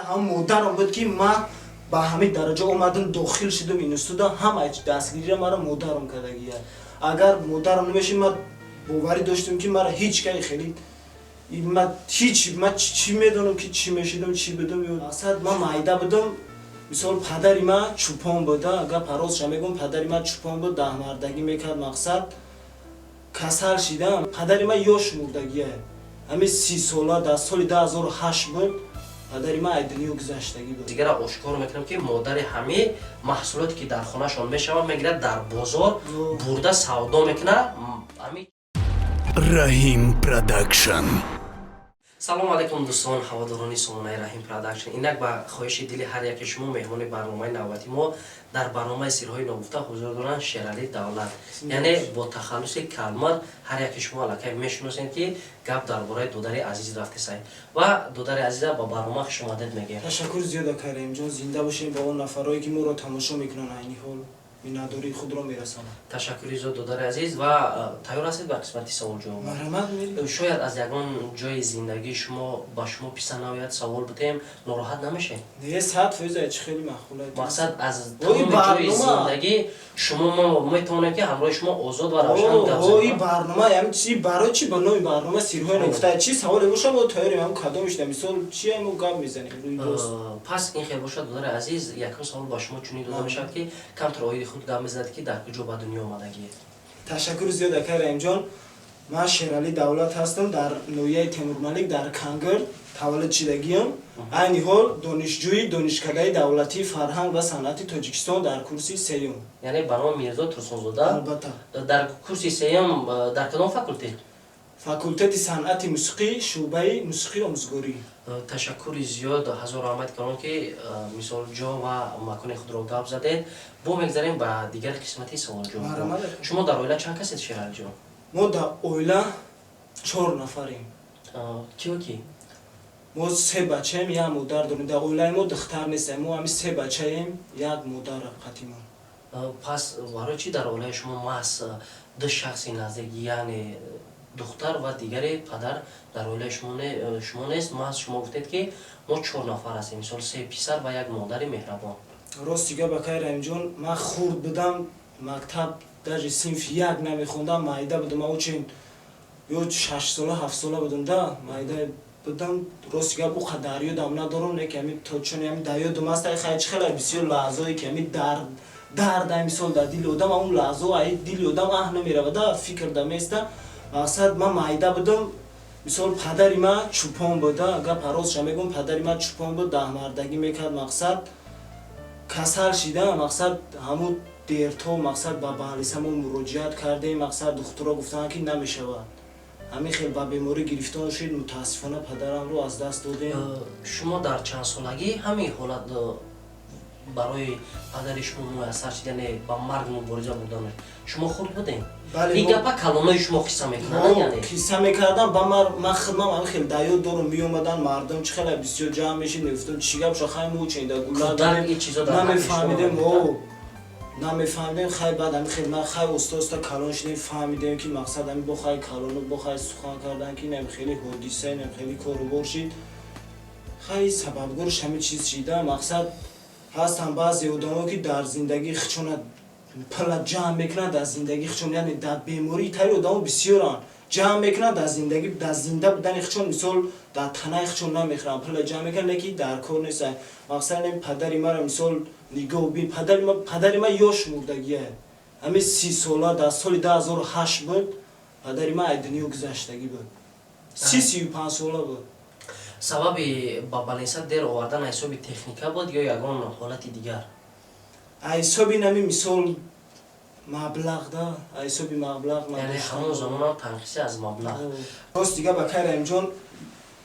Ҳам модарам буд, ки ман ба ҳамин дараҷа омадам, дохил шудам института. Ҳама дастгирира мара модарам кардагия. Агар модарам намешид, ман боварӣ доштам, ки мара ҳеҷ кай хеле ман ҳеҷ, ман чӣ медонам, ки чӣ мешидам, чӣ будам. Мақсад, ман майда будам. Мисол, падари ман чӯпон буда. Гап ростша мегӯм, падари ман чӯпон буд, даҳмардагӣ мекард. Мақсад, касал шидам. Падари ман ёш мурдагия, ҳамин 30 сола, дар соли 2008 буд, падари ман аз дунё гузаштагӣ буд. Дигара ошкор мекунам, ки модари ҳамин маҳсулоте, ки дар хонашон мешавад, мегирад, дар бозор бурда савдо мекунад ҳамин. Раҳим Продакшн. Салому алайкум, дӯстон, ҳаводорони сомонаи Раҳим Продакшн. Инак, ба хоҳиши дили ҳар яке шумо, меҳмони барномаи навбати мо дар барномаи «Сирҳои ногуфта» ҳузур доранд Шералӣ Давлат, яъне бо тахаллуси Калмар. Ҳар яке шумо аллакай мешиносед, ки гап дар бораи додари азиз рафтесай, ва додари азиза ба барнома хушомадед мегӯем. Ташаккур зиёд, ака Раҳимҷон, зинда бошем. Ба он нафарое, ки моро тамошо мекунанд айни ҳол, миннатдории худро мерасонам. Ташаккури зиёд, додари азиз, ва тайёр ҳастед ба қисмати саволҷавоб? Марҳамат, мерем. Шояд аз ягон ҷои зиндагии шумо ба шумо писанд наояд, савол бутем, нороҳат намешед? Не, 100%, чи хеле маъқул. Мақсад, аз тамоми ҷои зиндагӣ шумо мо метавонем, ки ҳамроҳи шумо озод ва равшан гап и барнома ям чи, барои чи ба номи барнома «Сирҳои ногуфта», чи саволе боша, мо тайёрем. Ҳам кадомиш, мисол, чи мо гап мезанем рӯи рост. Пас ин хел бошад, додари азиз, якум савол ба шумо чунин дода мешавад, ки камтар оиди худ гап мезанед, ки дар куҷо ба дунё омадагиед. Ташаккури зиёд, акай Раҳимҷон. Ман Шералӣ Давлат ҳастам, дар ноҳияи Темурмалик, дар Кангир таваллуд шидагиам. Айни ҳол донишҷӯи Донишкадаи давлатии фарҳанг ва санъати Тоҷикистон, дар курси сеюм. Яъне ба номи Мирзо Турсунзода? Албатта. Дар курси сеюм, дар кадом факултет? Факултети санъати мусиқӣ, шӯъбаи мусиқии омӯзгорӣ. Ташаккури зиёд, ҳазор раҳмат калон, ки мисол ҷо ва макони худро гап задед. Бо мегзарем ба дигар қисмати саволҷавоб. Марҳамат. Шумо дар оила чанд касед, Шералиҷон? Мо дар оила чор нафарем. Киё ки? Мо се бачаем, як модар дорем. Дар оилаи мо духтар нестем, мо ҳами се бачаем, як модар қатимон. Пас барои чӣ дар оилаи шумо маҳз ду шахси наздик, яъне духтар ва дигаре падар дар оилаи шумо нест? Маҳз шумо гуфтед, ки мо чор нафар ҳастем, мисол, се писар ва як модари меҳрабон. Рости гап, акай Раҳимҷон, ман хурд будам, мактаб даже синфи як намехондам, майда будам. Ман очень ё 6 сола, 7 сола будам да, майда будам. Рости гап, ӯ қадар ёдам надорам, не ки ҳами то чуни ҳами дар ёдам аст. Хай, чи хеле бисёр лаҳзое, ки ҳами дард, дард, ай мисол, дар дили одам, ҳамун лаҳзо ай дили одам аҳ намеравад да, фикр да места. Мақсад, ман майда будам. Мисол, падари ман чӯпон буда. Гап ростша мегӯм, падари ман чӯпон буд, даҳмардагӣ мекард. Мақсад, касал шидам. Мақсад, ҳамун дертҳо, мақсад, ба баҳлиса мо муроҷиат кардем. Мақсад, духтуро гуфтанд, ки намешавад. Ҳамин хел ба беморӣ гирифтор шуд. Мутаассифона, падарамро аз даст додем. Шумо дар чанд солагӣ ҳамин ҳолат барои падари шумо муяссар шуд, яъне ба марг мубориза бурданаш? Шумо хурд будем? Бале. Ин гапа калонои шумо қисса мекунанд, яъне? Қисса мекардам. Ба ман хидмам ҳамин хел дар ёд дорум, меомадан мардум, чӣ хеле бисёр ҷамъ мешид, мегуфтам, чӣ гап шо. Хай, мо чен да гула Кӯдак ин чизо дар ҳаққи шумо намефаҳмидем. мегуфтанд? О, намефаҳмидем. Хай, баъд ҳамин хел ман хай оста оста калон шудем, фаҳмидем, ки мақсад ҳамин бо хай калону бо хай сухан кардан, ки инам хеле ҳодиса, инам хеле корубор шид. Хай, сабабгорш ҳамин чиз шида. Мақсад, ҳастанд баъзе одамо, ки дар зиндагии хичона пала ҷамъ мекунанд, дар зиндагии хичон, яъне дар бемории тари одамо бисёранд, ҷамъ мекунанд дар зиндагӣ, дар зинда будани хичон, мисол, дар танаи хичон намехӯранд, пула ҷамъ мекунанд, не ки дар кор нест. Мақсад, ин падари мара, мисол, нигоҳ бин, падари ма ёш мурдагия, ҳамин 30 сола, дар соли 2008 буд, падари ма аз дунё гузаштагӣ буд, 35 сола буд. Сабаби ба балинса дер овардан ҳисоби техника буд ё ягон ҳолати дигар? Ҳисоби нами, мисол, маблағ да, ҳисоби маблағ. Яъне ҳамон замонам танқиси аз маблағ. Рост дига, ба кай, Раҳимҷон,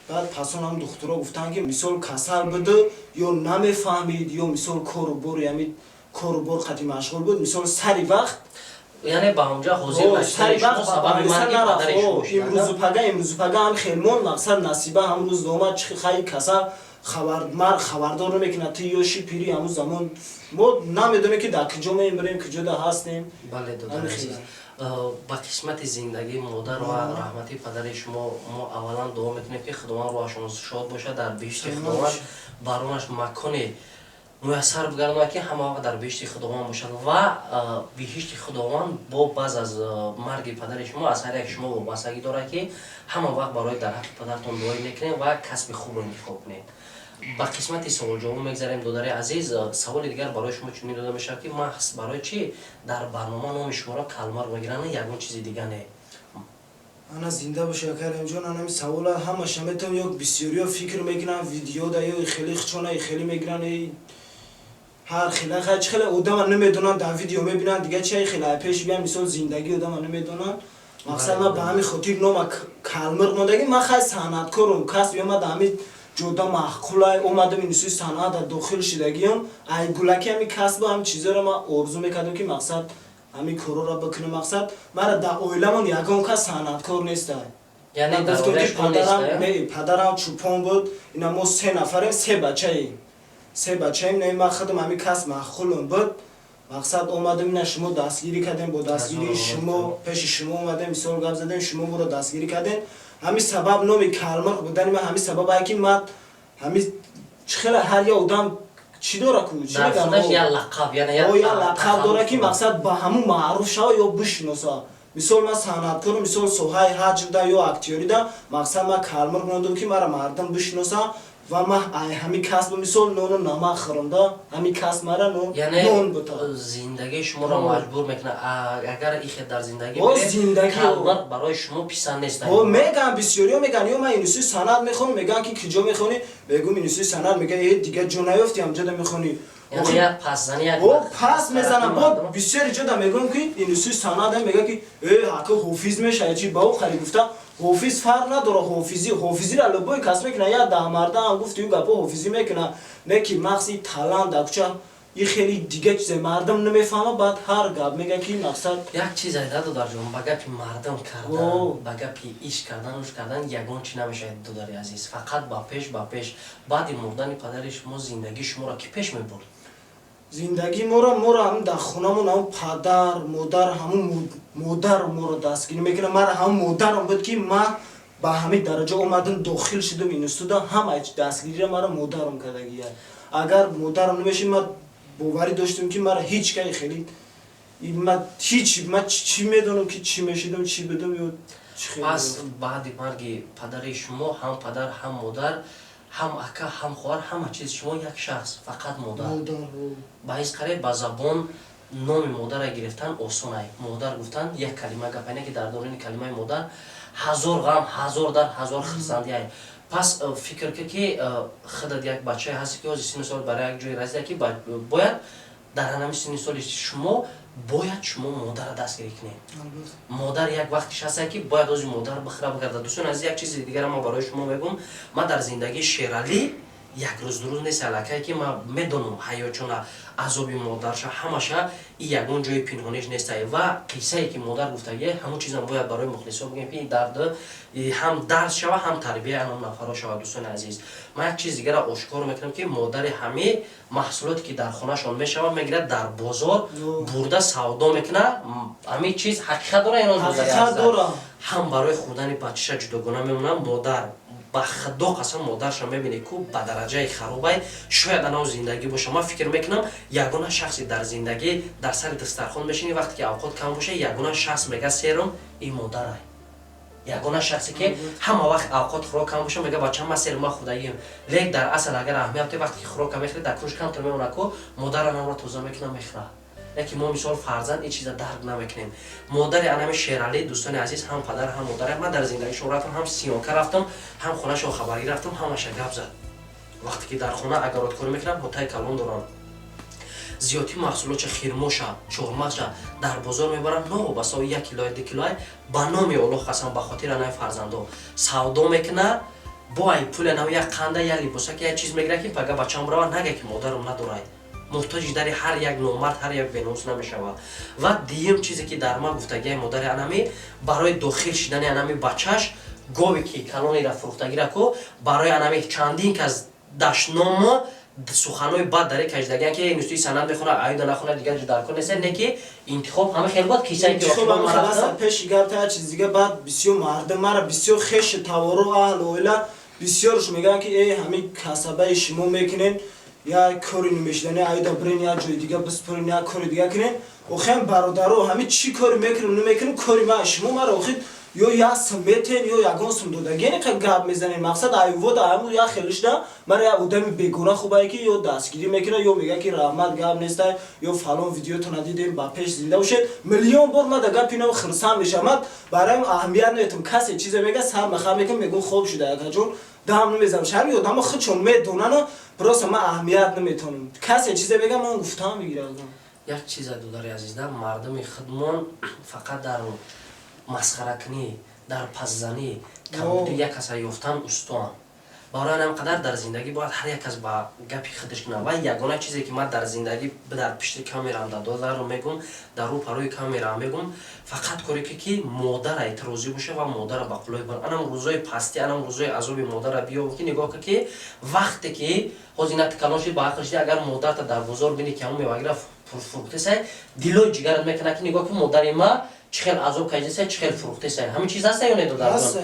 баъд пасон ҳам духтуро гуфтанд, ки мисол, касал буду ё намефаҳмид, ё мисол, кору бори, ҳами кору бор қати машғул буд, мисол, сари вақт. Яъне ба ҳамҷа ҳозир сари нашудани шумо вақт ба сабаби балиса марги нарафт. падари шумо шуданд? Имрӯзу пага, имрӯзу пага ҳам хелмон. Мақсад, насиба ҳам рӯз омад, чи хай касал. Хабар мар хабардор намекунад, ту ёши, пири, ҳамун замон мо намедонем, ки дар куҷо мемирем, куҷода ҳастем. Бале, додари азиз, ба қисмати зиндагии модар ва раҳмати падари шумо мо аввалан дуо мекунем, ки Худованд рӯҳашон шод бошад, дар биҳишти Худованд баронаш маконе муяссар бигардонад, ки ҳама вақт дар биҳишти Худованд бошад. Ва биҳишти Худованд бо баъз аз марги падари шумо аз ҳар як шумо вобастагӣ дорад, ки ҳама вақт барои дар ҳаққи падаратон дуои мекунем ва касби хубро интихоб кунед. Ба қисмати суолҷавоб мегзарем, додари азиз. Саволи дигар барои шумо чунин дода мешавад, ки маҳз барои чӣ дар барнома номи шуморо Калмар мегиранд, ягон чизи дига не? Ана, зинда боша, Акаримҷон. Анами савола ҳамаша метавон, ё бисёриё фикр мекунанд, видеода ё хеле хчона хеле мегиранд, ҳар хела чӣ хеле одама намедонанд, дар видео мебинанд, дига чи хеле пеш биям, мисол, зиндагии одама намедонанд. Мақсад, ман ба ҳамин хотир нома Калмирғ мондагӣ. Ман хай санъаткорум, касби ма дар ҳамин ҷода маъқулай омадам, инсои санъата дохил шидагиам. Ай гулаки ҳами касбу ҳами чизоро ман орзу мекардам, ки мақсад ҳамин корора бикунам. Мақсад, мара дар оиламон ягон кас санъаткор нестай. Падарам чӯпон буд. Ина мо се нафарем, се бачаем, се бачаем. Не, ман худам ҳамин касб маъқулам буд. Мақсад, омадам, ина шумо дастгирӣ кардем, бо дастгирии шумо пеши шумо омадем, мисол гап задем, шумо моро дастгирӣ кардем. Ҳамин сабаб номи Калмирғ будани ман ҳамин сабаб ае, ки ман ҳамин чӣ хеле ҳар як одам чӣ дора ку, чӣ лақаб дора, ки мақсад ба ҳамун маъруф шава ё бишиноса. Мисол, ман санъаткору, мисол, соҳаи ҳаҷвда ё актёрида. Мақсад, ман Калмирғ мондам, ки мара мардум бишиноса ва ман ай ҳамин касбу, мисол, нону намак хӯрам, ҳамин касб мара нон бута. Зиндагии шуморо маҷбур мекунад. Агар ихе дар зиндагӣ зиндагӣ барои шумо писанд нест. Меган, бисёриё меган, ё ман институти санъат мехонам, меган, ки куҷо мехонӣ? Мегум, институти санъат. Меган, э, дига ҷо наёфти, ҳамҷода мехонӣ? Пас мезанам. Бо бисёри ҷода мегӯм, ки институти санъат, мега, ки э, ҳака ҳофиз мешава чи? Ба ӯ хари гуфта, ҳофиз фарқ надора, ҳофизӣ ҳофизиро любой кас мекуна. Як даҳмардаам гуфти ӯ гапо ҳофизӣ мекуна. Не, ки мақси талант дар куча и хеле дига чизе мардум намефаҳма, баъд ҳар гап мега, ки мақсад. Як чиз айда, додарҷон, ба гапи мардум кардан, ба гапи иш кардан, уш кардан ягон чи намешавад, додари азиз. Фақат ба пеш, ба пеш. Баъди мурдани падари шумо зиндагии шуморо кӣ пеш мебурд? Зиндагии моро ҳамн дар хонамон ҳамн падар, модар, ҳамун модар моро дастгирӣ мекунад. Мара ҳамун модарам буд, ки ман ба ҳамин дараҷа омадам, дохил шудам института, ҳама дастгириро мара модарам кардагия. Агар модарам намешид, ман боварӣ доштам, ки мара ҳеҷ кай хеле ман ҳеҷ, ман чӣ медонам, ки чӣ мешидам, чӣ будам ё чӣ. Пас баъди марги падари шумо ҳам падар, ҳам модар, ҳам ака, ҳам хоҳар, ҳама чиз шумо як шахс, фақат модар. Ба ҳис қариб ба забон номи модарро гирифтан осонай. Модар гуфтан як калима гапайне, ки дар дорони калимаи модар ҳазор ғам, ҳазор дард, ҳазор хирсандиай. Пас фикр ки худат як бачае ҳасти, ки ҳозир синну сол барои як ҷое расида, ки бояд дар ҳанами синни соли шумо бояд шумо модарро дастгирӣ кунед. Модар як вақтиш ҳаста, ки бояд ҳозир модар бихӯра, бигарда. Дӯстони азиз, як чизи дигара ман барои шумо мегӯм. Ман дар зиндагии Шералӣ як рӯз ду рӯз нест, аллакай ки ман медонам ҳаётшона, азоби модарша, ҳамаша и ягон ҷои пинҳониш нестай. Ва қиссае, ки модар гуфтагӣ, ҳамон чизам бояд барои мухлисо бигӯем, ки дард ҳам дарс шава, ҳам тарбияи анон нафарҳо шавад. Дӯстони азиз, ман як чиз дигара ошкор мекунам, ки модари ҳами маҳсулоте, ки дар хонашон мешавад, мегирад, дар бозор бурда савдо мекунад. Ҳамин чиз ҳақиқат дора. Ҳам барои хӯрдани бачаша ҷудогона мемонад модар. Ба Худо қасам, модарша мебинӣ, ку ба дараҷаи харобай шояд анав зиндагӣ боша. Ман фикр мекунам, ягона шахсе дар зиндагӣ дар сари дастархон мешинӣ, вақте ки авқот кам боша, ягона шахс мега серум, ин модарай. Ягона шахсе, ки ҳама вақт авқот хӯрок кам боша, мега: «Бача, ма сер, ма хӯрдагием». Лек дар асл, агар аҳамият, вақте ки хӯрока мехӯри, дар кунш камтар мемона, ку модара намро тоза мекуна, мехӯра. Яке мо, мисол, фарзанд ин чиза дарк намекунем. Модари анами Шералӣ, дӯстони азиз, ҳам падар, ҳам модаре. Ман дар зиндагишон рафтам, ҳам съёмка рафтам, ҳам хонашон хабаргӣ рафтам, ҳамаша гап зад. Вақте ки дар хона агародкорӣ мекунам, ҳотаи калон дорам, зиёдти маҳсулотша, хирмоша, чормағша дар бозор мебарам, новобаста 1 килои, 2 килои. Ба номи Оллоҳ қасам, ба хотири анаи фарзандо савдо мекуна. Бо ай пули анав як қанда, як либосаки, як чиз мегира, ки пага бачам рава, нага, ки модарам надорай. Муҳтоҷи дари ҳар як номард, ҳар як беномус намешавад. Ва дуюм чизе, ки дар ман гуфтагиай модари анами, барои дохил шидани анами бачаш, гове ки калонира фурӯхтагира, ку барои анами чандин кас. Дашному суханҳои бад даре кашидагиан, ки институти санъат мехонад, аюда нахонад, дигар ҷо дар кор нест. Не ки интихоб ҳама хел буд, кисае ки интихоб ҳама хел аст. Пеши гап та чиз дига, баъд бисёр мардум мара, бисёр хеши тавору, аҳлу оила бисёрш мегӯянд, ки э, ҳамин касабаи шумо мекунен, як кори намешидани, аюда бирен, як ҷои дига биспорен, як кори дига кунен. Охиам, бародаро, ҳамин чӣ кори мекунем, намекунем, кори ма, шумо мара охир ё як сум метен, ё ягон сум додагине, ка гап мезанем. Мақсад, аювода ҳаму як хелишда мара як одами бегона хубае, ки ё дастгирӣ мекунад, ё мега, ки раҳмат, гап нестай, ё фалон видеотона дидем, ба пеш, зинда бошед. Миллион бор ма да гапи ино хирсанд мешавам. Ман бароям аҳамият наметам. Касе чизе мега, сар маха мекунам, мегӯм, хоб шуда, якаҷон, дам намезанам. Шаҳри одамо худшон медонану просто ман аҳамият наметонам. Касе чизе мега, ман гуфтам мегирам. Як чиза, додари азизда, мардуми худмон фақат дар масхаракунӣ, дар пасзанӣ, камбуди як каса ёфтан устоам. Барои ҳамин қадар дар зиндагӣ бояд ҳар як кас ба гапи худаш кунад. Ва ягона чизе, ки ман дар зиндагӣ дар пишти камерам дар додарро мегум, дар рӯ парои камераам мегум, фақат коре ки модара эътирозӣ боша ва модара ба қулои бар, анам рӯзои пастӣ, анам рӯзои азоби модара биёб, ки нигоҳ ка, ки вақте ки ҳозир на калон шуди, ба ақл шуди, агар модарта дар бозор бини, ки ҳамон мевагира фурӯхтесай, дилои ҷигарат мекунад, ки нигоҳ ки модари ма чӣ хел азоб кашидасай, чӣ хел фурӯхтесай. Ҳамин чиз ҳаста ё не, додарҷон?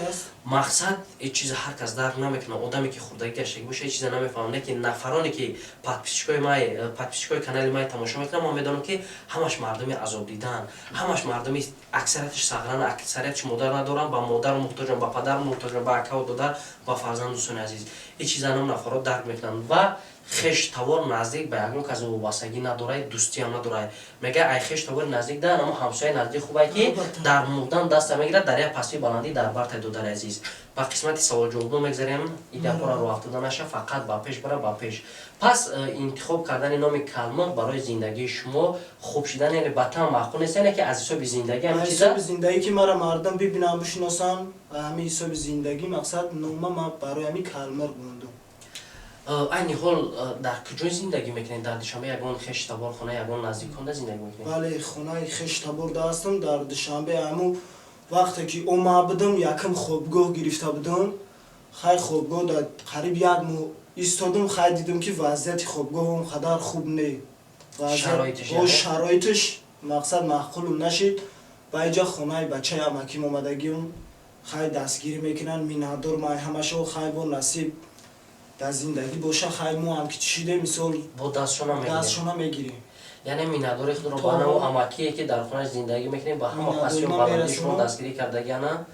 Мақсад, ҳеҷ чиза ҳар кас дарк намекунад. Одаме, ки хурдагӣ гаштагӣ боша, ҳеҷ чиза намефаҳмад. Не ки нафароне, ки подписчикои канали май тамошо мекунанд, ман медонам, ки ҳамаш мардуми азоб дидаанд, ҳамаш мардуми аксарияташ сағран, аксарияташ модар надоранд, ба модар муҳтоҷанд, ба падар муҳтоҷанд, ба акаву додар, ба фарзанд. Дӯстони азиз, ҳеҷ чиза нам нафаро дарк мекунанд. Ва хеш тавор наздик ба ягон кас вобастагӣ надорад, дӯстиам надорад. Мега, ай хеш тавори наздик да намо ҳамсояи наздик хубае, ки дар мурдан даста мегирад, дар як пастии баландӣ дар бартай. Додари азиз, ба қисмати саволҷавобо мегзарем. И гапҳоро роҳ афтода наша, фақат ба пеш бара, ба пеш. Пас интихоб кардани номи Калмиқ барои зиндагии шумо хуб шидан, яъне ба там маъқул нест, яъне ки аз ҳисоби зиндагӣ ҳамин чиза? Ҳисоби зиндагӣ, ки мара мардум бибинанд, бишиносанд, ҳамин ҳисоби зиндагӣ, мақсад, нома ма барои ҳамин Калмиқ мондум. Айни ҳол дар куҷо зиндагӣ мекунед? Дар Душанбе ягон хештабор, хона, ягон наздиконда зиндагӣ мекунед? Бале, хонаи хештаборда ҳастам дар Душанбе. Ҳаму вақте ки омад будам, якм хобгоҳ гирифта будам. Хай, хобгоҳ дар қариб як моҳ истодум. Хай, дидум, ки вазъияти хобгоҳ он қадар хуб не, шароитиш, мақсад, маъқулум нашид. Ба иҷа хонаи бачаи амаким омадагиум. Хай, дастгирӣ мекунанд, миннатдор май ҳамашо. Хай, бо насиб дар зиндагӣ боша. Хай, мо ҳам ки чишидем, мисол, бо дастшона мегирем. Яъне миннатдори худро ба наву амакие, ки дар хонаш зиндагӣ мекунем, ба ҳама пастию баландии шумо дастгирӣ кардагиана.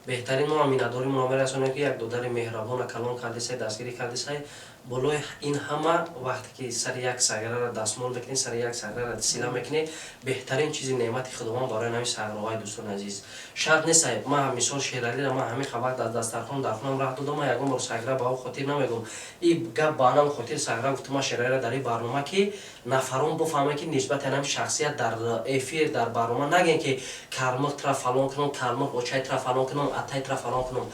Беҳтарин, мо миннатдоримонро мерасонем, ки як додари меҳрабона калон кардисай, дастгирӣ кардисай. Болои ин ҳама, вақте ки сари як саграра дастмол мекунӣ, сари як саграра сила мекунӣ, беҳтарин чизи неъмати Худованд барои ҳамин саграҳои. Дӯстони азиз, шарт нестай. Ман, мисол, Шералира ман ҳамин хабар дар дастархон дар хонам раҳ додам, ман ягон бор сагра ба ӯ хотир намегӯм. И гап ба анам хотир сагра гуфтам ман Шералира дар ин барнома, ки нафарон бифаҳманд, ки нисбати анами шахсият дар эфир, дар барнома нагӯем, ки Калмиқ тра фалон кунам, Калмиқ очай тра фалон кунам, атай тра фалон кунам.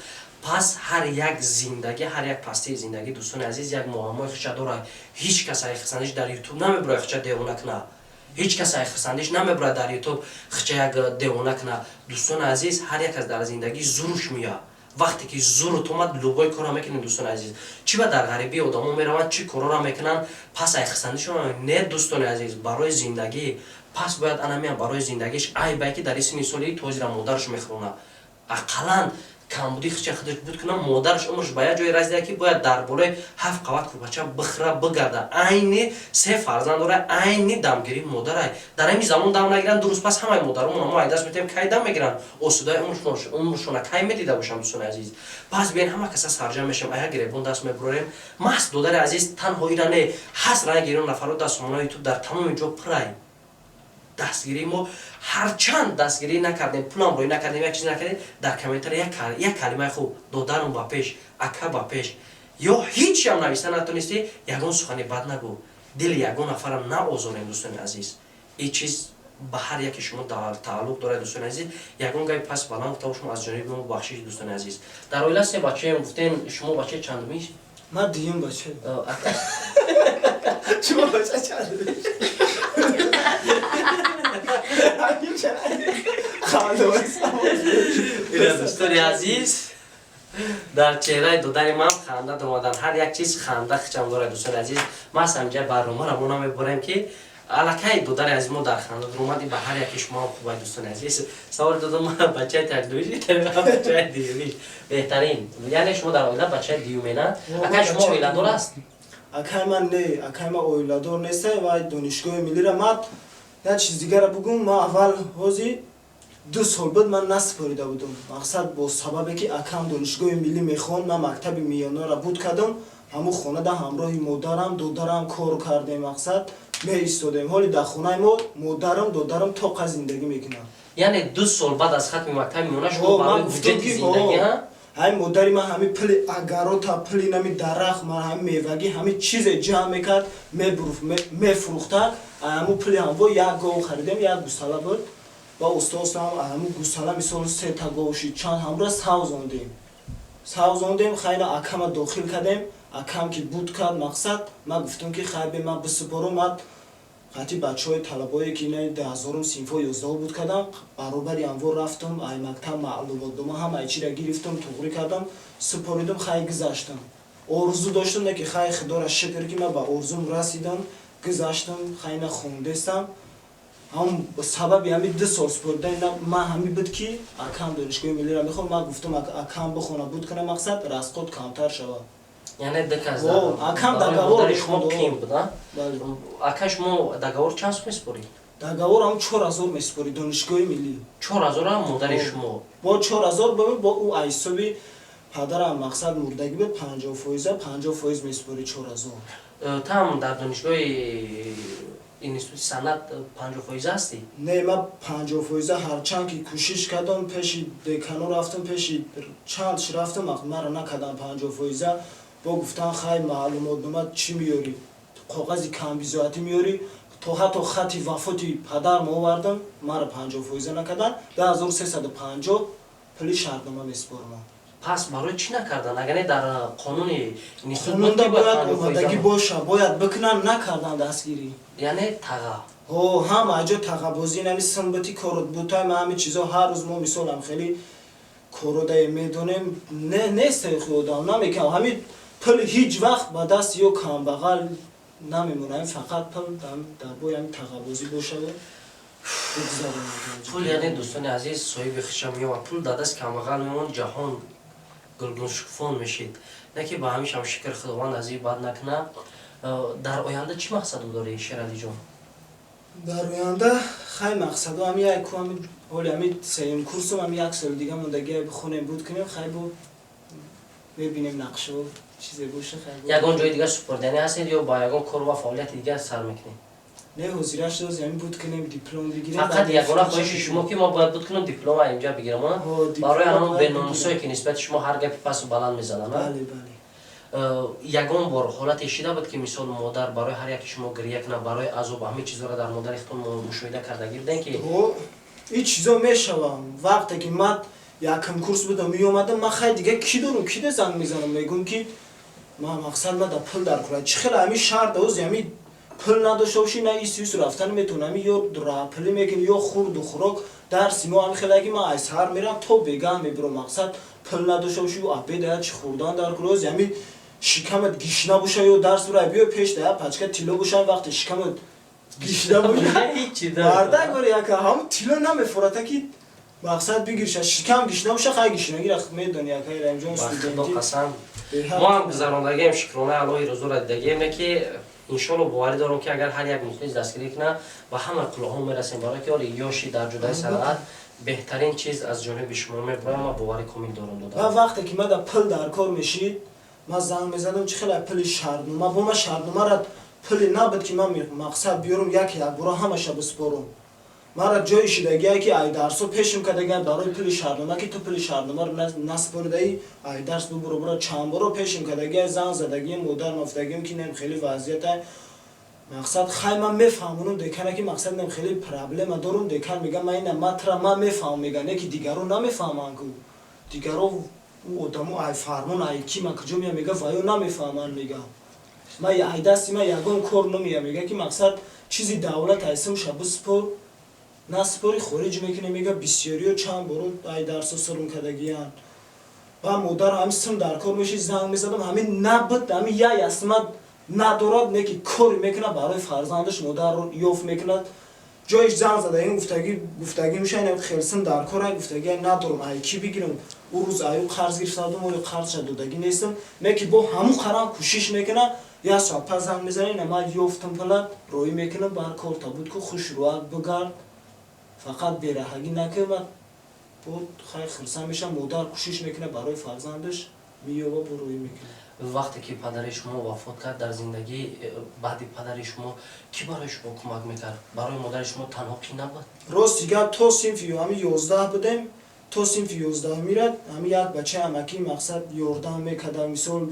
Пас ҳар як зиндагӣ, ҳар як пастии зиндагӣ, дӯстони азиз, як муаммои худша дорад. Ҳеҷ кас ай хирсандиш дар Ютуб намебурад худша девона кунад. Ҳеҷ кас ай хирсандиш намебурад дар Ютуб худша як девона кунад. Дӯстони азиз, ҳар як кас дар зиндагӣ зуруш меяд. Вақте ки зурут омад, любой корро мекунед. Дӯстони азиз, чӣ ба дар ғарибии одамо мераванд, чӣ корҳоро мекунанд? Пас ай хирсандишон не. Дӯстони азиз, барои зиндагӣ пас бояд анамиам барои зиндагиш айбай, ки дар синни соли тозира модараш мехӯронад, ақаллан камбуди хича худаш буд кунам. Модараш умрш ба як ҷое расида, ки бояд дар болои ҳафт қават кӯрпача бихӯра, бигарда. Айни се фарзанд дора, айни дамгирии модарай. Дар ҳамин замон дам нагиранд, дуруст. Пас ҳамаи модаромона мо айдаст метавем, кай дам мегиранд? Осудаи умршона кай медида бошанд? Дӯстони азиз, пас биен, ҳама каса сарҷам мешавем, ая гиребон даст мебурорем. Маҳз, додари азиз, танҳо ира не ҳаст, ранги ирон нафаро дар сомонаи Ютуб дар тамоми ҷо пурай. Дастгирии мо, ҳарчанд дастгирӣ накардем, пулам рӯй накардем, як чиз накардем, дар комментария як калимаи хуб, додарам ба пеш, ака ба пеш, ё ҳичам нависта натонистӣ, ягон сухани бад нагӯ, дили ягон нафарам наозорем. Дӯстони азиз, ин чиз ба ҳар яке шумо тааллуқ дорад. Дӯстони азиз, ягон гапи пас баланд гуфта бошам, аз ҷониби мо бахшиш. Дӯстони азиз, дар оила се бачаем гуфтен, шумо бачаи чандумӣ? Ман дуюм бача. Шумо бача чандумӣ? Дӯстони азиз. Дар чеҳраи додари ман ханда омадан. Ҳар як чиз ханда хичам дорад, дӯстони азиз. Ман ҳамҷа барномаро мо намебарем, ки аллакай додари азиз мо дар ханда омади. Ба ҳар яки шумо ҳам хубай, дӯстони азиз. Савол додам: бачаи таҷлуиш, бачаи дуюмиш беҳтарин? Яъне шумо дар оила бачаи дуюмена? Акай шумо оиладор аст? Акай ман не, акай ман оиладор неста ва донишгоҳи миллира ман як чиз дигара бугум. Ман аввал ҳозир 2 сол буд, ман насупорида будум. Мақсад, бо сабабе ки акам донишгоҳи миллӣ мехонд, ман мактаби миёнаро буд кардам, ҳамун хонада ҳамроҳи модарам, додарам кор кардем. Мақсад, меистодем. Ҳоли дар хонаи мо модарам, додарам тоқа зиндагӣ мекунанд. Яъне 2 сол баъд аз хатми мактаби миёна шумо барои буҷети зиндагӣ? Ҳамин модари ман ҳамин пули агарота, пули нами дарахт, ман ҳамин мевагӣ, ҳамин чизе ҷамъ мекард, мефурӯхта. Ҳамун пули ҳамво як гов харидем, як гусала буд. Ва уста уста ҳамун гусала, мисол, сета гов шид, чанд ҳамра савзондем, савзондем. Хайна акама дохил кардем. Акам ки буд кард, мақсад, ман гуфтам, ки хай, бе ман бисупорум. Ман қати бачаҳои талабое, ки ина 10-ум синфо, 11 буд кардам, баробари ҳамво рафтам. Ай мактаб маълумотнома, ҳамаи чира гирифтам, туғрӣ кардам, супоридам. Хай, гузаштам. Орзу доштам, не ки хай, худора шукр, ки ман ба орзум расидам, гузаштам. Хайна хондестам. Ҳам сабаби ҳами 2 сол супоридани ман ҳами буд, ки акам донишгоҳи миллиро мехонд. Ман гуфтам, акам бихона, буд кунам, мақсад, расход камтар шавад. Яъне дуказ акам договор. Шумо қим буд? Ака шумо договор чанд сум месупорид? Договор ҳам 4000 месупорид донишгоҳи миллӣ. 4000-ам модари шумо? Бо 4000, бо ӯ айсоби падарам, мақсад, мурдагӣ буд, 50 фоиза, 50% месупорид 4000. Там дар донишгоҳи институти санъат 50 фоиза ҳастӣ? Не, ман 50 фоиза ҳарчанд ки кӯшиш кардам, пеши декано рафтам, пеши чандш рафтам, маро накардам 50 фоиза. Бо гуфтан, хай, маълумотнома чӣ меёрӣ, коғази камбизоатӣ меёрӣ, то ҳатто хати вафоти падарам овардам, маро 50 фоиза накардан. 2350 пули шартнома месупорам. Пас барои чӣ накардан, агар не дар қонуни институт? Қонунда бояд омодагӣ боша, бояд бикунан, накардан дастгирӣ. Яъне таға? Ҳо, ҳама аҷо тағабозӣ, нами симбити корот бутай, ма ҳами чизо ҳар рӯз мо мисолам хеле кородае медонем, нест одам намекам. Ҳами пул ҳеҷ вақт ба даст ё камбағал намемонад, фақат пул дар бои ҳами тағабозӣ бошад. Пул, яъне, дӯстони азиз, соҳиби хиша меёбад. Пул дар даст камбағал мемон, ҷаҳон гулгуншукуфон мешид. Не ки ба ҳамишам шукр, Худованд азиз бад накуна. Дар оянда чӣ мақсаду дорӣ, Шералиҷон? Дар оянда, хай, мақсаду ҳами як ҳами ҳоли ҳами сеюм курсум, ҳами як соли дига мондагӣ, бихонем, буд кунем. Хай, бо мебинем, нақшо чизе боша, хай. Ягон ҷои дигар супордани ҳастед ё ба ягон кор ва фаъолияти дигар сар мекунед? Не, ҳозираш доз ҳами буд кунем, диплом бигирем. Фақат ягона хоҳиши шумо, ки мо бояд буд кунем, диплома инҷа бигирам, барои анон беномусое, ки нисбати шумо ҳар гапи пасту баланд мезананд? Бале, бале. Ягон бор ҳолате шида буд, ки мисол модар барои ҳар яки шумо гиря кунад, барои азоб, ҳамин чизҳоро дар модари худтон мушоҳида кардагӣ будем ки? Ин чизо мешавам. Вақте ки ман якм курс будам, меомадам, ман хай дига ки дорум, ки да занг мезанам, мегӯм, ки ман, мақсад, ма да пул дар кора. Чӣ хел ҳамин шаҳр даоз ҳами пул надошта бошӣ, на исюс рафтан метавон, ҳами ё раҳпулӣ мекунӣ, ё хурду хӯрок. Дарси мо ҳами хелаги, ман аз саҳар мерам, то бегаҳ мебирам. Мақсад, пул надошта бошӣ, обеда я чи хӯрдан дар кора, ҳами шикамат гишна боша, ё дарс бира, биё пеш да я пачка тилло боша, вақте шикамат гишна боша, мардак бори яка ҳамун тилло намефурата, ки мақсад бигирша, шикам гишна боша. Хай, гишнагира медони, якай Раимҷон, студенти. Қасам, мо ҳам гузарондагием, шукронаи Аллоҳи рӯзора дидагием, ки иншоалло боварӣ дорам, ки агар ҳар як мухлис дастгирӣ кунад, ба ҳама қуллаҳо мерасем, барое ки ҳоли ёши дар ҷудаи санъат беҳтарин чиз аз ҷониби шумо мебурам, ма боварӣ комил дорам. Дода, вақте ки ма да пул дар кор мешид, ман занг мезадам, чӣ хеле пули шартнома бо ман, шартномара пуле набуд, ки ман, мақсад, биёрам, як якбора ҳамаша биспорам. Мара ҷои шидагие, ки ай дарсо пешим кардагиам барои пули шартнома, ки ту пули шартномаро наспоридаи, ай дарс бубуро бура. Чанд боро пешим кардагия, занг задагием, модар мафтагием, ки нем хеле вазъията, мақсад. Хай, ман мефаҳмонам декана, ки, мақсад, нем хеле проблема дорум. Декан мега, ман ина матра ман мефаҳмам, мега, не ки дигаро намефаҳманд ку, дигаро ӯ одамо ай фармон, ай ки ман куҷо меям, мега, ваё намефаҳманд, мега, ман ай дасти ман ягон кор намеям, мега, ки, мақсад, чизи давлат айсимша биспор, насупори, хориҷ мекунем, мега. Бисёриё чанд боро ай дарсо срум кардагиянд. Ба модар ҳами сим дар кор меши, занг мезадам, ҳамин набуд, ҳами я ясмат надорад, не ки кори мекунад барои фарзандаш, модар ёфт мекунад. Ҷоиш занг зада, ин гуфтагӣ гуфтагӣ меша, ин хелсим дар кор, ай гуфтагӣ надорам, ай кӣ бигирам? Ӯ рӯз аю қарз гирифта будам, оё қарзша додагӣ нестам, не ки бо ҳамун қарам кӯшиш мекунад. Як соат пас занг мезанӣ, ина ман ёфтам, пула роӣ мекунам, бар корта буд ку, хушрӯак бигард, фақат бераҳагӣ накунад. Бо хай хурсанд мешам, модар кӯшиш мекунад барои фарзандаш, меёва, бо роӣ мекунад. Вақте ки падари шумо вафот кард, дар зиндагӣ баъди падари шумо кӣ барои шумо кӯмак мекард? Барои модари шумо танҳо кӣ набуд? Рости гап, то синфи ҳами 11 будем, то синфи 11 мирад, ҳами як бачаи амакӣ, мақсад, ёрдам мекарда. Мисол,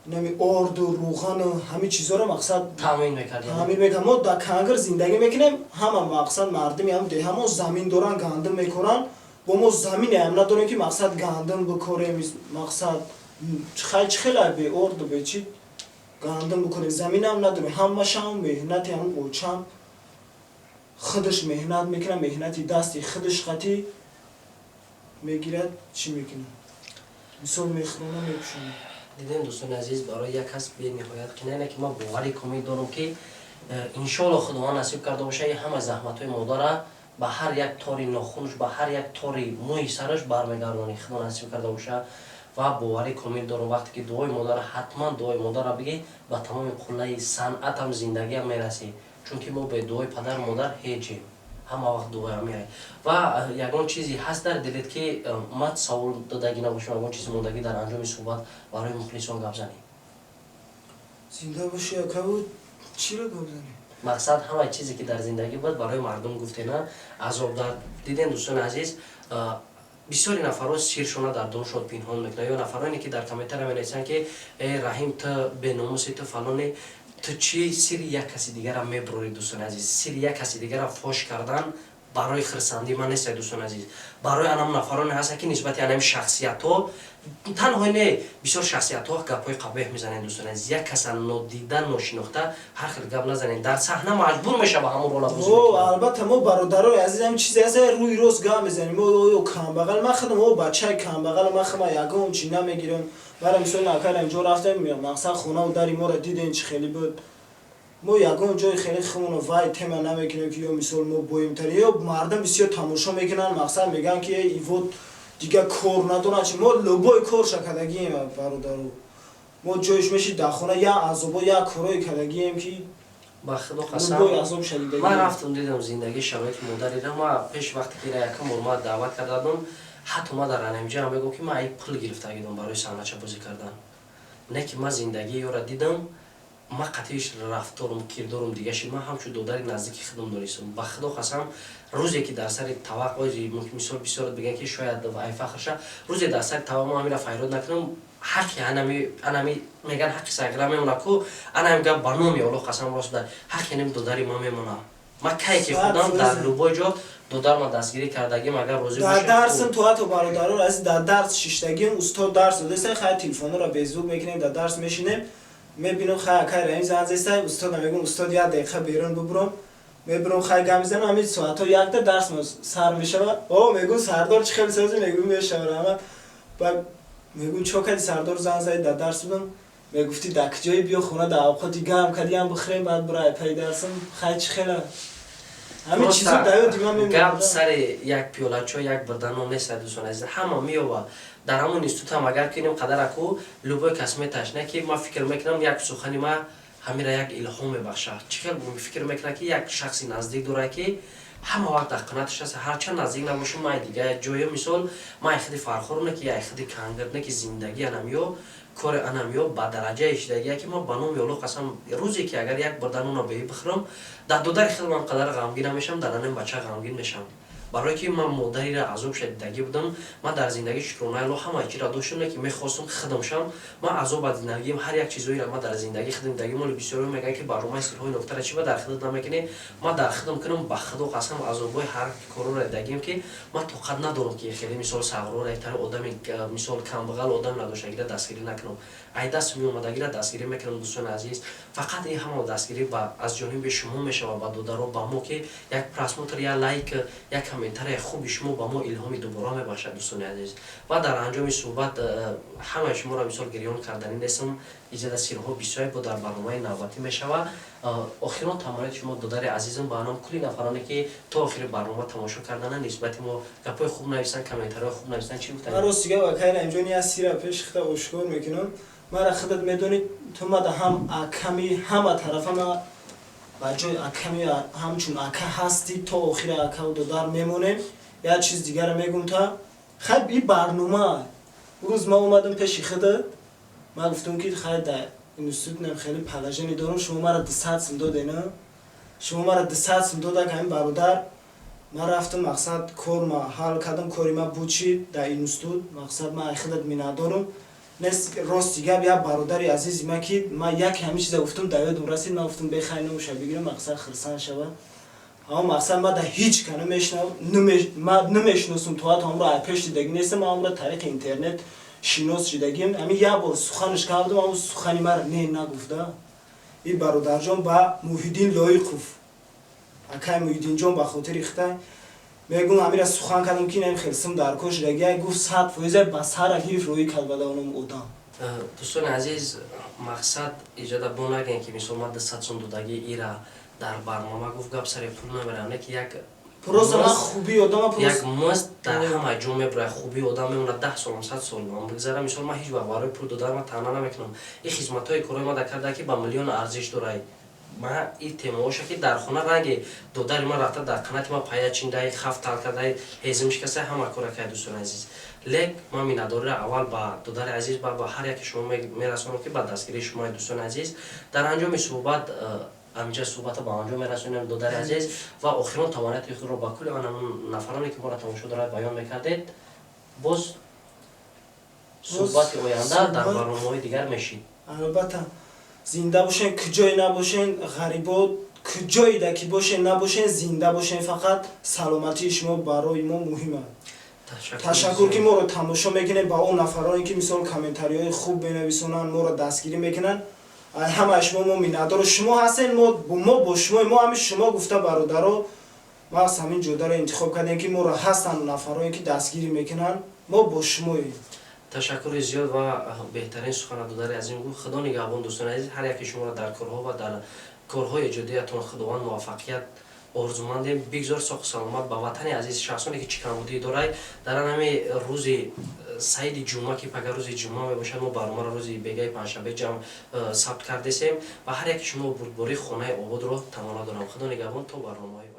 нами орду, рӯғану ҳами чизоро, мақсад, таъмин мекард. Таъмин мекард. Мо дар Кангир зиндагӣ мекунем, ҳама, мақсад, мардими ҳам деҳамо замин доранд, гандум мекоранд. Бо мо заминеам надорем, ки, мақсад, гандум бикорем. Мақсад, хай чӣ хела бе орду, бе чӣ гандум бикорем? Заминам надорем. Ҳамашам меҳнати ҳам очам, худаш меҳнат мекунад, меҳнати дасти худаш қатӣ мегирад, чӣ мекунад, мисол, мехӯрона, мепӯшонад. Дидем, дӯстони азиз, барои як кас бениҳоят қинайне, ки ман бовари комил дорам, ки иншоалло Худованд насиб карда боша, ҳама заҳматҳои модара ба ҳар як тори нохунаш, ба ҳар як тори мӯи сараш бармегардонӣ, Худо насиб карда боша. Ва бовари комил дорам, вақте ки дуои модара, ҳатман дуои модара бигӣ, ба тамоми қуллаи санъатам, зиндагиам мерасӣ, чунки мо бе дуои падару модар ҳеҷем. Ҳама вақт дуоям меояд. Ва ягон чизе ҳаст дар дилет, ки ман савол додагӣ набошам, ягон чизи мондагӣ, дар анҷоми суҳбат барои мухлисон гап занӣ? Зинда боши, акаву, чиро гап занӣ? Мақсад, ҳамаи чизе ки дар зиндагӣ буд, барои мардум гуфтена, азоб дар диден. Дӯстони азиз, бисёри нафарҳо сиршона дар дуншод пинҳон мекунанд, ё нафароне ки дар комментария менависанд, ки э Раҳим, ту беномуси, ту фалоне, ту чӣ сири як каси дигара мебурорӣ? Дӯстони азиз, сири як каси дигара фош кардан барои хирсандӣ ман нестад, дӯстони азиз. Барои анам нафароне ҳастанд, ки нисбати анами шахсиятҳо, танҳо не, бисёр шахсиятҳо гапҳои қабеҳ мезананд. Дӯстони азиз, як каса нодида, ношинохта ҳар хел гап назанед. Дар саҳна маҷбур мешава ҳамон рола бозӣ мекунад. Албатта, мо, бародарои азиз, ҳамин чизе ҳаст, рӯи рост гап мезанем. Мо ё камбағал, ман худам о бачаи камбағал, ман худам ягон чи намегирам. Бара мисол, накар инҷо рафтем, мақсад, хонаву дари моро дидем, чӣ хеле буд. Мо ягон ҷои хеле худмоно вай тема намекунем, ки ё мисол мо боимтар, ё мардум бисёр тамошо мекунанд, мақсад, мегӯянд, ки ивод дигар кор надоранд. Чи мо любой корша кардагием, бародару. Мо ҷоиш меши, дар хона як азобо, як корое кардагием, ки Ба Худо қасам, любой азоб шадидагием. Ман рафтам, дидам зиндагии, шароити модарира. Ма пеш вақте ки якам бор ма даъват карда будам, ҳатто ма дар анамҷа мегӯм, ки ман ай пул гирифтагидам барои саҳнача бозӣ кардан, не ки ман зиндагии ёра дидам, ма қатъиш рафторум, кирдорум дига шид. Ман ҳамчун додари наздики худам донистам. Ба Худо қасам, рӯзе ки дар сари тавақ ози, мисол, бисёр бигӯянд, ки шояд ай фахрша, рӯзе дар сари тавақ ма ҳамира файрод накунам, ҳаққи анами меган, ҳаққи сағира мемона ку. Анами гап ба номи Аллоҳ қасам, рост буда, ҳаққи анами додари ма мемона. Ма кай ки худам дар любой ҷо додарма дастгирӣ кардагим, агар розӣ Дар бошед. Дарсим то ҳатто, бародаро азиз, дар дарс шиштагим, устод дарс додеста, хай телефонро безвук мекунем, дар дарс мешинем, мебинам, хай акай Раим занг зеста. Устода мегӯм: «Устод, як дақиқа берун бубурам». Мебурам, хай гап мезанам, ҳамин соатҳо якда дарс сар мешава. О, мегӯм: «Сардор, чӣ хеле созӣ?» Мегӯм: «Мешава, раҳмат». Баъд мегӯм: «Чо кади, сардор, занг зади?» «Дар дарс будам, мегуфтӣ дар куҷое, биё хона, дар авқоти гарм кадиам бихӯрем, баъд бура пай дарсам». Хай, чӣ хела ҳамин чизо дар ёди ман гап мемонад. Сари як пиёлачо, як бирдано нест, дӯстони азиз. Ҳама меёва дар ҳамон институтам. Агар кинем қадараку, любой кас меташна, ки ман фикр мекунам, як сухани ма ҳамира як илҳом мебахшад. Чӣ хел фикр мекунад, ки як шахси наздик дорад, ки ҳама вақт дар қанаташ аст, ҳарчанд наздик набошам. Ман дига ҷоё, мисол, ман худи Фархорум, не ки ай худи Кангир, не ки зиндагӣ анам ё кори анам ё ба дараҷае шидагия, ки ман ба номи Аллоҳ қасам, рӯзе ки агар як бор нона беҳӣ бихӯрам, дар додари худам қадар ғамгин намешавам, дар анам бача ғамгин мешавам, барое ки ман модарира азоб шадидагӣ будам. Ман дар зиндагӣ, шукронаи Аллоҳ, ҳамаи чиро доштам, не ки мехостам худам шавам. Ман азоб аз зиндагиам, ҳар як чизоеро ман дар зиндагии худам дидагӣ. Моли бисёре мегӯянд, ки барномаи сирҳои нуктара чӣ ба дар худат намекунӣ? Ман дар худам кунам, ба Худо қасам, азобҳои ҳар корора дидагием, ки ман тоқат надорам, ки хеле, мисол, сағрора тари одами, мисол, камбағал, одам надоштагира дастгирӣ накунам. Ай даст меомадагира дастгирӣ мекунам. Дӯстони азиз, фақат ин ҳама дастгирӣ ба аз ҷониби шумо мешавад, ба додаро, ба мо, ки як просмотр, як лайк, як Комментарияи хуби шумо ба мо илҳоми дубора мебахшад, дӯстони азиз. Ва дар анҷоми суҳбат ҳамаи шуморо мисол гирён карданӣ нестам. Иҷода сирҳо бисёре бо дар барномаи навбатӣ мешава. Охирон тамояти шумо, додари азизам, ба ном кулли нафароне, ки то охири барнома тамошо кардана, нисбати мо гапҳои хуб нависанд, комментариҳои хуб нависанд, чӣ гуфтанд? Ман рости гап, акай Раҳимҷон, як сира пеш хита ошкор мекунам. Мара худат медонӣ, ту мада ҳам аками ҳама тарафа, ма ба ҷои аками ҳамчун ака ҳастӣ, то охири акаву додар мемонем. Як чиз дигара мегум та хай, и барнома рӯз ма омадам пеши худат, ман гуфтам, ки хай, дар институтнам хеле положение дорам, шумо мара 200 сум додена, шумо мара 200 сум дода. Ҳамин бародар, ман рафтам, мақсад, кор ма ҳал кардам, кори ма буд чи дар институт. Мақсад, ман ай худат миннатдорам. Нест, рости гап, як бародари азизи ман, ки ман яке ҳамин чиза гуфтам, дар ёдам расид, ман гуфтам, бехай, номуша бигирам, мақсад, хирсан шава. Аммо мақсад, ман дар ҳеҷ ка намешиносум, то ҳатто ҳамро ай пеш дидагӣ нестам, ман ҳамро тариқи интернет шинос шидагим. Ҳамин як бор суханаш кардам, аммо сухани мара не нагуфта. И бародарҷон, ба Муҳиддин Лоиқов, акай Муҳиддинҷон, ба хотири хитай мегум, ҳамира сухан кардам, ки инам хел сум дар кор шидагӣ. Гуфт, 100%, ба сара гирифт, роҳӣ кард ба давонам одам. Дӯстони азиз, мақсад, иҷода бо нагӯем, ки мисол ман 200 сум додагӣ, ира дар барнома гуфт, гап сари пул намерам, не ки як Просто ман хубии одама. Як музд дар ҳама ҷо мебурад, хубии одам мемонад, 10 солам, 100 сол бигзара. Мисол, ман ҳеҷ вақт барои пул додан ман таъна намекунам. Ин хизматҳои корои ма дар карда, ки ба миллион арзиш дорад. Ма и темаоша, ки дар хона ранги додари ман рафта, дар қанати ма пая чиндай, хафт тал кардай, ҳезим шикастай, ҳама кора кард, дӯстони азиз. Лек ман миннатдориро аввал ба додари азиз ба ҳар яке шумо мерасонам, ки ба дастгирии шумо, дӯстони азиз. Дар анҷоми суҳбат ҳаминҷа суҳбатро ба анҷом мерасонем, додари азиз, ва охирон таманниёти худро ба кулли он нафароне, ки моро тамошо дорад, баён мекардед. Боз суҳбати оянда дар барномаҳои дигар мешид. Албатта, зинда бошен, куҷое набошен, ғарибо, куҷоида ки бошен, набошен, зинда бошен, фақат саломатии шумо барои мо муҳим аст. Ташаккур, ки моро тамошо мекунед, ба он нафароне, ки мисол комментариҳои хуб менависонанд, моро дастгирӣ мекунанд, ҳамаи шумо мо миннатдору. Шумо ҳастен, мо бо шумо, мо ҳамин шумо гуфта, бародаро, ма ҳамин ҷодаро интихоб кардем, ки моро ҳастанд нафароне, ки дастгирӣ мекунанд, мо бо шумоем. Ташаккури зиёд ва беҳтарин сухана додари азим гуфт. Худо нигаҳбон, дӯстони азиз. Ҳар яке шуморо дар корҳо ва дар корҳои эҷодиятон Худованд муваффақият орзумандем. Бигзор соҳу саломат ба ватани азиз. Шахсоне, ки чӣ камбудӣ дорад, дар ҳами рӯзи саиди ҷумъа, ки пага рӯзи ҷумъа мебошад, мо барномаро рӯзи бегаи панҷшанбе ҷамъ сабт кардесем, ва ҳар яке шумо бурдбории хонаи ободро таманно дорам. Худо нигаҳбон, то барномаҳои.